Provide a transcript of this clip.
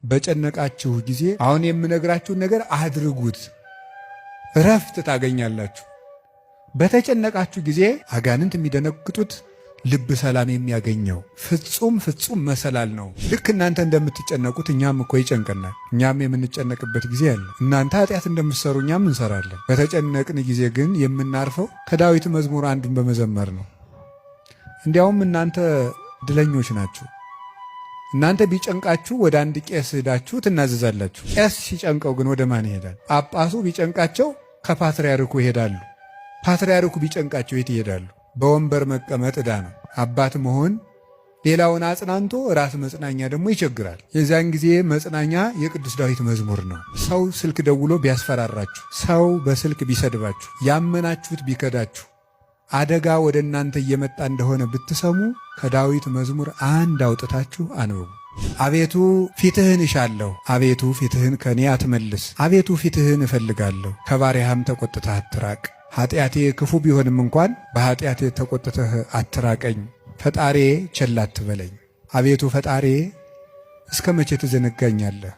በጨነቃችሁ ጊዜ አሁን የምነግራችሁን ነገር አድርጉት፣ እረፍት ታገኛላችሁ። በተጨነቃችሁ ጊዜ አጋንንት የሚደነግጡት ልብ ሰላም የሚያገኘው ፍጹም ፍጹም መሰላል ነው። ልክ እናንተ እንደምትጨነቁት እኛም እኮ ይጨንቀናል። እኛም የምንጨነቅበት ጊዜ አለ። እናንተ ኃጢአት እንደምትሰሩ እኛም እንሰራለን። በተጨነቅን ጊዜ ግን የምናርፈው ከዳዊት መዝሙር አንዱን በመዘመር ነው። እንዲያውም እናንተ እድለኞች ናችሁ። እናንተ ቢጨንቃችሁ ወደ አንድ ቄስ ሄዳችሁ ትናዘዛላችሁ። ቄስ ሲጨንቀው ግን ወደ ማን ይሄዳል? ጳጳሱ ቢጨንቃቸው ከፓትርያርኩ ይሄዳሉ። ፓትርያርኩ ቢጨንቃቸው የት ይሄዳሉ? በወንበር መቀመጥ ዕዳ ነው። አባት መሆን ሌላውን አጽናንቶ ራስ መጽናኛ ደግሞ ይቸግራል። የዚያን ጊዜ መጽናኛ የቅዱስ ዳዊት መዝሙር ነው። ሰው ስልክ ደውሎ ቢያስፈራራችሁ፣ ሰው በስልክ ቢሰድባችሁ፣ ያመናችሁት ቢከዳችሁ፣ አደጋ ወደ እናንተ እየመጣ እንደሆነ ብትሰሙ ከዳዊት መዝሙር አንድ አውጥታችሁ አንብቡ። አቤቱ ፊትህን እሻለሁ፣ አቤቱ ፊትህን ከኔ አትመልስ፣ አቤቱ ፊትህን እፈልጋለሁ፣ ከባሪያህም ተቆጥተህ አትራቅ። ኃጢአቴ ክፉ ቢሆንም እንኳን በኃጢአቴ ተቆጥተህ አትራቀኝ። ፈጣሬ ቸል አትበለኝ። አቤቱ ፈጣሬ እስከ መቼ ትዘነጋኛለህ?